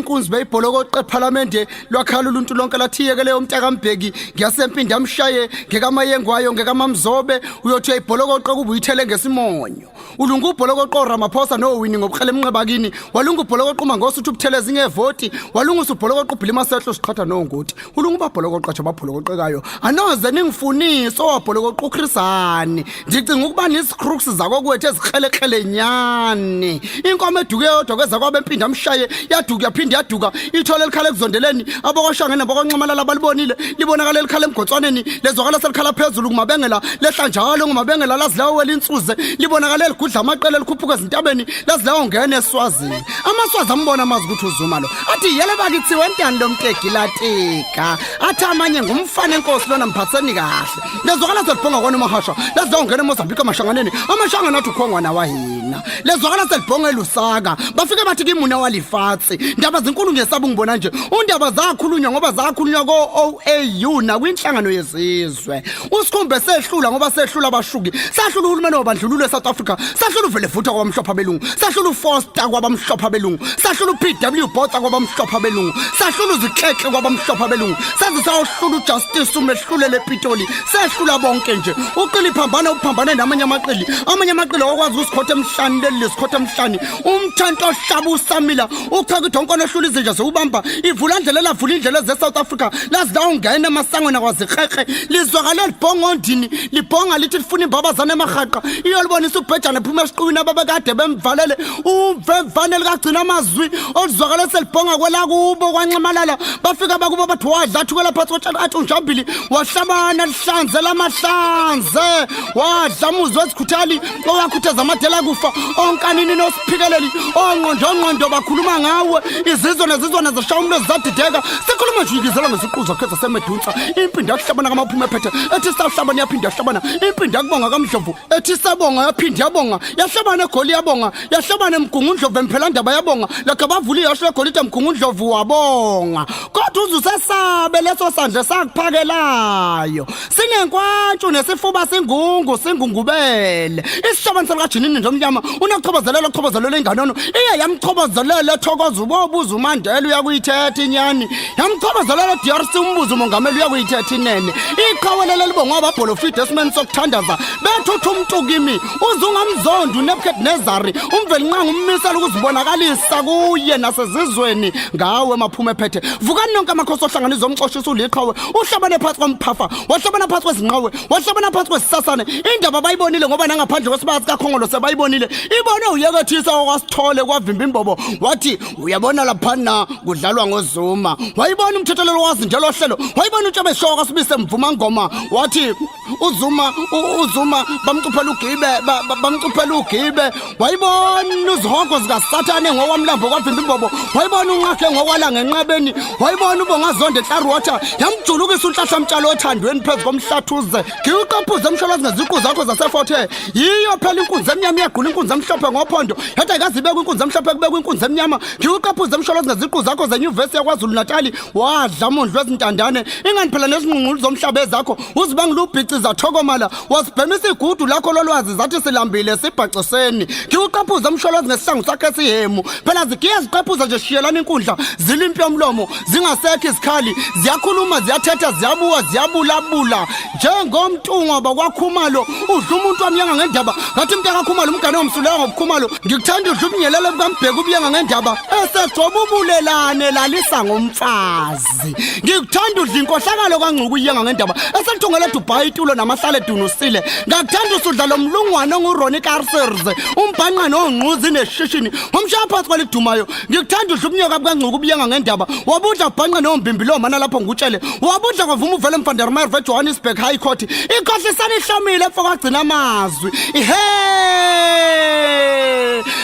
Inkunzi beyibholokoqe ephalamende, lwakhala uluntu lonke lathi yeke leyo mntakambheki. Ngiyasempinde amshaye ngekamayengwayo, ngekamamzobe, uyothi uyayibholokoqa kuba uyithele ngesimonyo. Ulunga ubholokoqo oRamaphosa noWinnie ngobukrele emnqebakini, walunga ubholokoqo uMangosuthu uButhelezi ngevoti, walungisa ubholokoqo uBhilima Sehlo siqhatha nongoti. Ulunga ubabholokoqo nje ababholokoqekayo, anoze ningifunise owabholokoqa uChris Hani. Ndicinga ukuba nisikrooks zakokwethu ezikrelekrele nyani. Inkomo eduke yodwa kwezakwabo empinda amshaye, yaduka yaphinde yaduka, ithole elikhala ekuzondeleni abakwaShange nabakwaNxamalala balibonile, libonakala elikhala emgotswaneni, lezwakala selikhala phezulu kumabengela, lehla njalo ngumabengela lazilawo welinsuze, libonakala eligudla amaqele elikhuphuka ezintabeni lazilawo ngena eSwazini. AmaSwazi ambona amazi ukuthi uZuma lo, athi yele bakithi wentani lo mtegilatika, athi amanye ngumfana enkosi lona, mphatheni kahle. Lezwakala selibhonga kwaNomahasha lazilawo ngena eMozambique amashanganeni, amashangana athi ukhongwana wahina. Lezwakala selibhonga eLusaka, bafike bathi kimuna walifatsi. Ndaba zinkulu ngiyesaba ungibona nje undaba zakhulunywa ngoba zakhulunywa ko-OAU nakwinhlangano yezizwe. Usikhumbe sehlula ngoba sehlula abashuki, sahlula uhulumeni wobandlululo eSouth Africa, sahlula uvele futha kwabamhlophe abelungu, sahlula uFoster kwabamhlophe abelungu, sahlula uPW Botha kwabamhlophe abelungu, sahlula uZikletle kwabamhlophe abelungu, saze sayohlula uJustice umehlulele ePitoli, sehlula bonke nje. Uqili phambana uphambane namanye amaqili, amanye amaqili awakwazi ukusikhotha emhlani, leli lisikhotha emhlani. Umthanto ohlaba usamila uchaka idonkono ohlula izinja zewubamba ivula ndlela lavula indlela ze-South Africa lazi lawungena emasangweni akwazikrekre. Lizwakale libhonga ondini, libhonga lithi lifuna imbabazane emahaqa, iyolibonisa ubhejane phuma esiqiwini ababekade bemvalele. Uvevane likagcina amazwi oluzwakale selibhonga kwelakubo kwaNxamalala, bafika bakubo bathi wadla athukela phansi kotshani athi unjambili, wahlabana lihlanze lamahlanze, wadla muzwi wezikhuthali owakhuthaza amadela kufa onkanini nosiphikeleli ongqondo ongqondo bakhuluma ngawe, izizwe nezizwana zishaya umlo zizadideka. Sikhuluma nje uyikizela ngesiqu zakhe zasemedunsa, impindi yakuhlabana kamaphuma ephethe ethi sahlabana yaphinda yahlabana, impindi yakubonga kaMdlovu ethi sabonga yaphinda yabonga, yahlabana egoli yabonga, yahlabana eMgungundlovu emphelandaba yabonga, lakhe bavula ihosho legolide eMgungundlovu wabonga. Kodwa uze usesabe leso sandla sakuphakelayo sinenkwantshi nesifuba singungu singungubele isihlabani salikajinini nje omnyama unakuchobozelela ochobozelela inganono iye yamchobozelela ethokoza ubobuza uMandela uyakuyithetha inyani, yamchobozelela DRC umbuzo umongameli uyakuyithetha inene. Iqhawe leli libongwa ababholofidi esimeni sokuthandaza bethutha umntu kimi, uze ungamzondi uNebuchadnezzar uMvelinqanga ummisela ukuzibonakalisa kuye nasezizweni ngawe maphuma ephethe. Vukani nonke amakhosi ohlanganiso omxoshisa uliqhawe, uhlabane phansi kwamphafa, wahlabana phansi kwezinqawe, wahlabana phansi kwesisasane. Indaba bayibonile ngoba nangaphandle kwesibaya sikaKhongolo sebayibonile, ibone uyekethisa okwasithole kwavimba imbobo, wathi uyabona laphana kudlalwa ngoZuma. Wayibona umthethelelo wazi njalo hlelo, wayibona uTshabeshoka kasibise mvuma ngoma, wathi uZuma uZuma bamcuphela ugibe, bamcuphela ugibe. Wayibona uzihogo zikaSathane ngokwamlambo kwavimba imbobo, wayibona unqakhe ngokwala ngenqabeni, wayibona uBongazonde eClarwater, yamjulukisa uNhlahla mtshalo othandweni phezu komhlathuze. Ngiwuqaphuze emsholozi ngeziqu zakho zaseFort, yiyo phela inkunzi emnyama iyagqula inkunzi emhlophe ngophondo, yathi ayikaze ibekwe inkunzi emhlophe kubekwe inkunzi emnyama. Ngiwuqaphuze emsholozi ngeziqu zakho zenyuvesi yaKwaZulu Natali, wadla mondlu wezintandane, ingani phela nezingqungqulu zomhlaba ezakho, uzibangela ubhici zathokomala, wasibhemisa igudu lakho lolwazi zathi silambile sibhaciseni. Ngiwuqaphuze emsholozi ngesihlangu sakho esihemu, phela zigiya ziqephuza nje shiyelana inkundla, zilimpi yomlomo zingasekho izikhali, ziyakhuluma ziyathetha ziyabuwa ziyabulabula njengomntungwa bakwaKhumalo. Udla umuntu wamyanga ngendaba ngathi mntakaKhumalo umgane womsuleka ngobukhumalo. Ngikuthanda udla ubunyelele bukaMbheki ubuyenga ngendaba esegcoba ubulelane lalisa ngomfazi. Ngikuthanda udla inkohlakalo kaNgcuku uyenga ngendaba eselithungela Dubai itulo namahlale dunusile. Ngakuthanda usudla lo mlungwana onguRonnie Carcers umbhanqa nongquzi neshishini ngomshaya phansi kwelidumayo. Ngikuthanda udla ubunyoka bukaNgcuku ubuyenga ngendaba wabudla bhanqa nombimbi lo mana lapho ngikutshele wabudla kwavuma uvele van der Merwe eJohannesburg High Court. Ikhohlisana ihlomile mfokagcina amazwi, ihe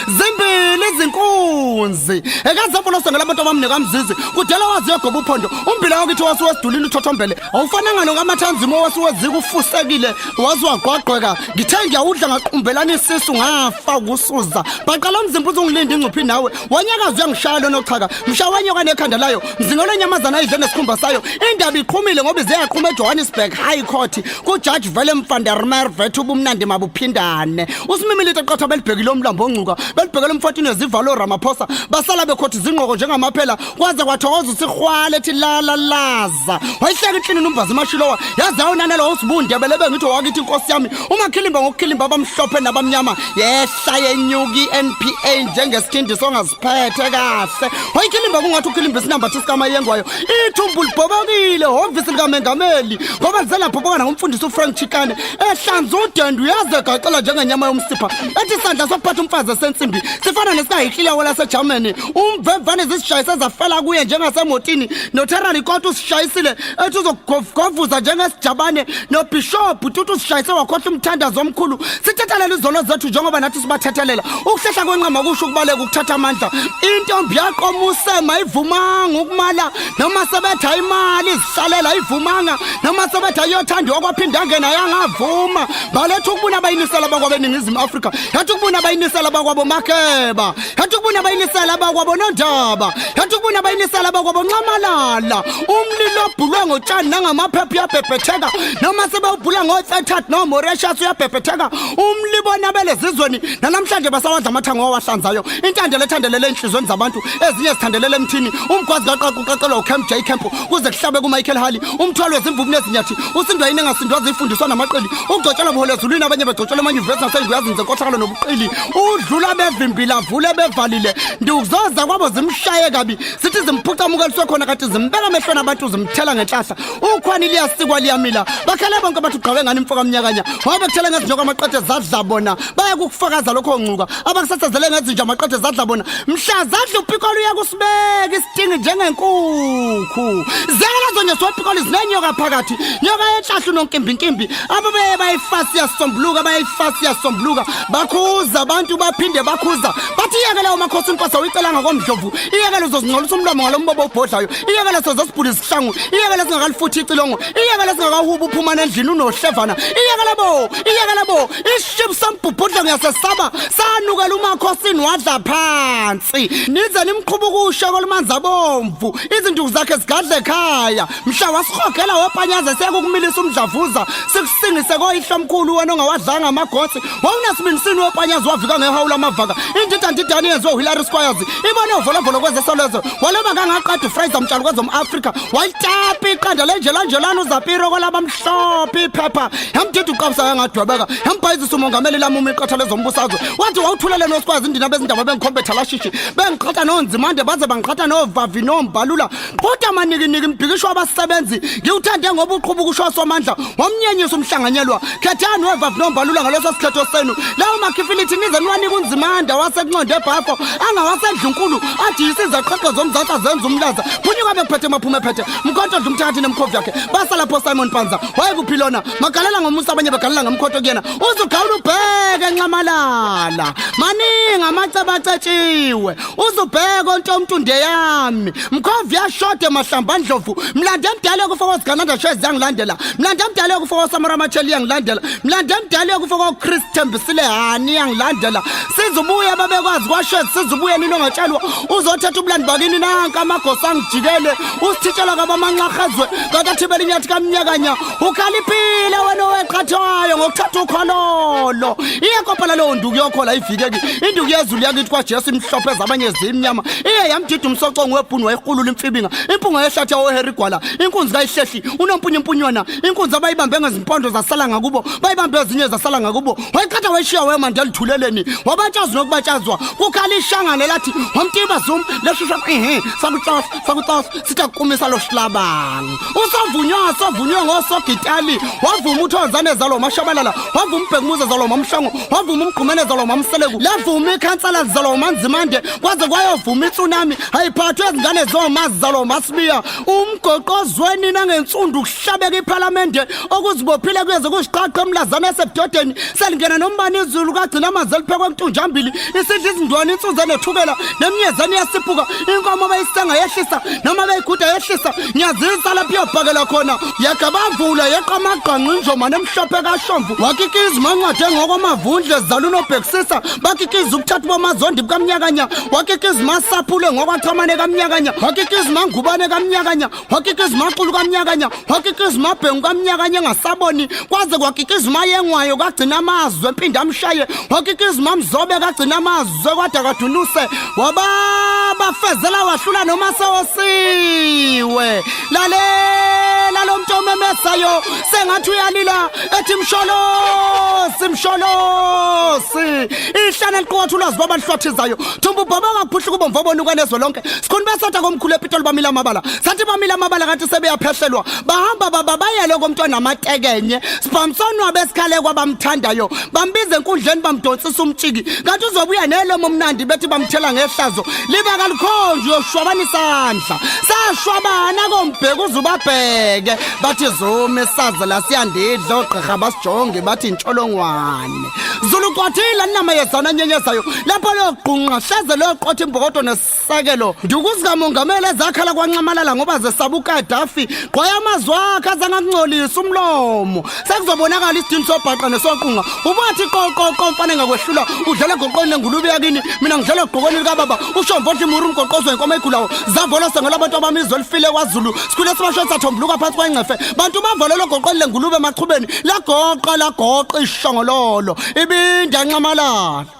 zimbili izinkunzi ekazapho losongela abantu abamnika mzizi kudala waziyo goba uphondo umbila wakithi wasuwesidulini uthothombele awufananga nokamathanzima owasuwezika ufusekile waze wagqwagqweka. Ngithe ngiyawudla ngaqumbelana isisu ngafa kusuza baqala umzimba uzungilinde ingcuphi nawe wanyakaza uyangishaya lona ochaka mshaya wanyoka nekhanda layo mzingelo nyamazana ayidle nesikhumba sayo. Indaba iqhumile ngoba ize yaqhuma eJohannesburg High Court kuJudge Willem van der Merwe, ubumnandi mabuphindane usimimile iqatha belibhekile umlambo ongcuku. ongcuka belibhekele umfotini wezivalo Ramaphosa basala bekhotha izingqoko njengamaphela kwaze kwathokoza usihwale ethi lala laza wayihleka inhlini numbazi imashilowa yaze yawunanela usibunde belebe ngithi wakithi inkosi yami umakhilimba ngokukhilimba abamhlophe nabamnyama yehla yenyuka i-NPA njengesithindi songaziphethe kahle wayikhilimba kungathi ukhilimba isinambathi sikamayengwayo ithumbu libhobokile hhovisi likamengameli ngoba lize labhoboka nangumfundisi ufrank chikane ehlanza udende uyaze egaqela njengenyama yomsipha ethi isandla sokuphatha umfazi esensimbi sifana nesikahitliya lasegermany umvemvane zisishayise zafela kuye njengasemotini notherani kota usishayisile ethi uzogovuza njengesijabane nobhishobhu tutu usishayise wakhohlwa umthandazo omkhulu sithethelela izono zethu njengoba nathi sibathethelela ukuhlehla kwenqama kusho ukubaleka ukuthatha amandla intombi yaqomusema ayivumanga ukumala noma sebetha imali izihlalela ayivumanga noma sebetha iyothandiwa kwaphinda angena yangavuma baletha ukubuna bayinisela bakwabeningizimu afrika yathi ukubuna bayinisela bakwabo makeba yathi ukubuna bayinisela bakwabo nondaba yathi ukubuna bayinisela bakwabo nxamalala umlilo obhulwe ngotshani nangamaphepha uyabhebhetheka noma sebewubhula ngotsethat nomoreshas uyabhebhetheka umlibona belezizweni nanamhlanje basawadla amathango owahlanzayo intandelo ethandelele enhlizweni zabantu ezinye zithandelele emthini umgwazi kaqaqu uqaqelwa ucamp j camp kuze kuhlabe kumichael halley umthwalo wezimvubu nezinyathi usindwa yini engasindwa zifundiswa namaqili ukugcotshelwa buhole ezulwini abanye begcotshelwa emanyuvesi naseyinguyazini zenkohlakalo nobuqili udlula bevimbile avule bevalile ndizoza kwabo zimshaye kabi sithi zimphuca amukeliswe khona kanti zimbeka amehlweni abantu zimthela ngenhlahla ukhwani liyasikwa liyamila bakhale bonke bathi ugqawe ngani imfo kamnyakanya ngoba bekuthele ngezinyoka amaqede zadla bona baya kukufakaza lokho ncuka abakusasazele ngezinja amaqede zadla bona mhla zadla upikolo uya kusibeka isitingi njengenkukhu ziyakala zonye sopikolo zinenyoka phakathi nyoka yenhlahla unonkimbinkimbi ababe bayifasi yasombuluka bayifasi yasombuluka bakhuza abantu baphinde bakhuza bathi iyeke leyo makhosi inkosi awuyicelanga komdlovu iyeke lezozingcolisa umlomo ngalo mbobo obhodlayo iyeke leso zesibhuli isihlangu iyeke lesingakalifuthi icilongo iyeke lesingakahubi uphuma nendlini unohlevana iyeke lebo iyeke lebo ishibu sambhubhudla ngiyasesaba sanukela umakhosini wadla phansi nize nimqhuba ukusha kolumanzi abomvu izinduku zakhe zigadle ekhaya mhla wasihogela wopanyaza sekukumilisa umdlavuza sikusingise koyihlomkhulu wena ongawadlanga amagosi wawunasibindisini wopanyaza wavika ngehawu lamavaka indidandidane yenziwe uhillary squires ibone uvolovolo kwezesolezwe waloba kangaqeda ufraser mtshalo kwezom-afrika wayitapa iqanda lenjelanjelana uzapiro kwelabamhlophe iphepha yamdida uqabisa yangadwebeka yambhayizisa umongameli lamuma iqatha lezombusazwe wathi wawuthulele nosikwazi indina bezindaba bengikhombe thalashishi bengiqhatha nonzimande baze bangiqhatha novavi nombalula Kodwa manikiniki mbhikisho wabasebenzi ngiwuthande ngoba uqhuba ukusho somandla wamnyenyisa umhlanganyelwa khethani wevav nombalula ngaleso sikhetho senu lawo makhifilithi nize niwanike unzimanda wasekunconde ebhafo angawasendlunkulu ajiyise izeqheqhe zomzantsi azenza umlaza phunyuka bekuphethe maphume ephethe mkhonto dla umthakathi nemkhovu yakhe basala pho Simon Panza wayekuphi lona magalela ngomusa abanye begalela ngemkhonto kuyena uzugawula ubheke nxamalala maningi amaceba acetshiwe uzubheke ontomntunde yami mkhovu yashode mahlambandlovu mlande emdala yokufa kwazigananda shezi yangilandela mlande emdala yokufa kwasamora macheli yangilandela mlande emdala yokufa kwachris thembisile hani yangilandela sizubuya babekwazi kwashezi sizubuye nini ongatshelwa uzothatha ubulandi bakini nanka amagosa angijikele usithitshela kabamanxarhezwe kakathibela inyathi kamnyakanya ukhaliphile wena oweqhathwayo ngokuthatha ukhololo iyakopela leyo nduku yokhola ivikeki induku yezulu yakithi kwajesu imhlophe zabanye zimnyama iye yamdida umsocongo webhunu wayirhulula imfibinga impunga yehlathi yawoherigwala inkunzi kayihlehli unompunyimpunywana inkunzi abayibambe ngezimpondo zasala ngakubo bayibambe ezinye zasala ngakubo wayiqhatha wayishiya wemandela ithuleleni wabatshazwa nokubatshazwa kukhala ishangane lathi wamtiba zum leshusha ehe sakutsasa sakutsasa sithakumisa lo hlabani usavunywa savunywe ngosogitali wavuma uthonzane zalo mashabalala wavuma ubhekumuze zalo mamhlango wavuma umgqumene zalo mamseleku lavuma ikhansela zalo manzimande kwaze kwayovuma itsunami ayiphathwe izingane zomazi zalo masibiya umgoqozweni nangensundu kuhlabeka iphalamende okuzibophile kuyeze kuziqaqe emlazana esebudodeni selingena nombani izulu kagcina amanzi eliphekwe entunjambili isidla izindwane insunze nethukela nemnyezane iyasiphuka inkomo bayisenga yehlisa noma beyiguda yehlisa ngiyazisa lapho iyobhakela khona yagabavula yeqa amagqanqi injomane emhlophe kasho Bomvu wakikiza umancwadi engokwamavundle zala unobhekisisa bakikiza ubuthathu bomazondi bukamnyakanya wakikiza umasaphule ngokwachamane kamnyakanya wakikiza umangubane kamnyakanya wakikiza umaqulu kamnyakanya wakikiza umabhengu kamnyakanya engasaboni kwaze kwakikiza umayengwayo kagcina amazwe empinde amshaye wakikiza umamzobe kagcina amazwe kwada kadunuse wababafezela wahlula noma sewosiwe lalela lo muntu omemesayo sengathi uyalila ethi msholosi msholosi ihlane liqotha ulwazi lwabanhlwathizayo thumba ubhaba ngaphuhla kubomvu obonuka nezwe lonke sikhona besotha komkhulu epitoli bamile amabala sathi bamile amabala kanti sebeyaphehlelwa bahamba bababayele komntwana amatekenye sibhamsonwa besikhale kwabamthandayo bambiza enkundleni bamdonsisa umtshiki kanti uzobuya nelomo omnandi bethi bamthela ngehlazo liba kalikhonje uyoshwabana isandla sashwabana kombheka uzubabheke bathi zuma isaza la siyandidla ogqirha basijonge bathi intsholongwane zulu kwathile ninamayezana anyenyezayo lapho liyogqunqa hleze liyoqotha imbokodo nesisekelo ndukuzikamongameli ezakhala kwanxamalala ngoba zesaba ukadafi gqwaya amazwi akhe azangakungcolisa umlomo sekuzobonakala isidini sobhaqa nesoqunga ubathi qoqoqo mfana engakwehlula udlala egoqweni lengulube yakini mina ngidlala egqokweni likababa usho mvondla imuri umgoqozwe inkomo egulayo zavolose ngelabantu abamizwe elifile kwazulu sikhule sibasho sathombuluka phansi kwengcefe bantu bavalelwe egoqweni lengulube emachubeni lagoqa lagoqa ishongololo ibinda nxamalala.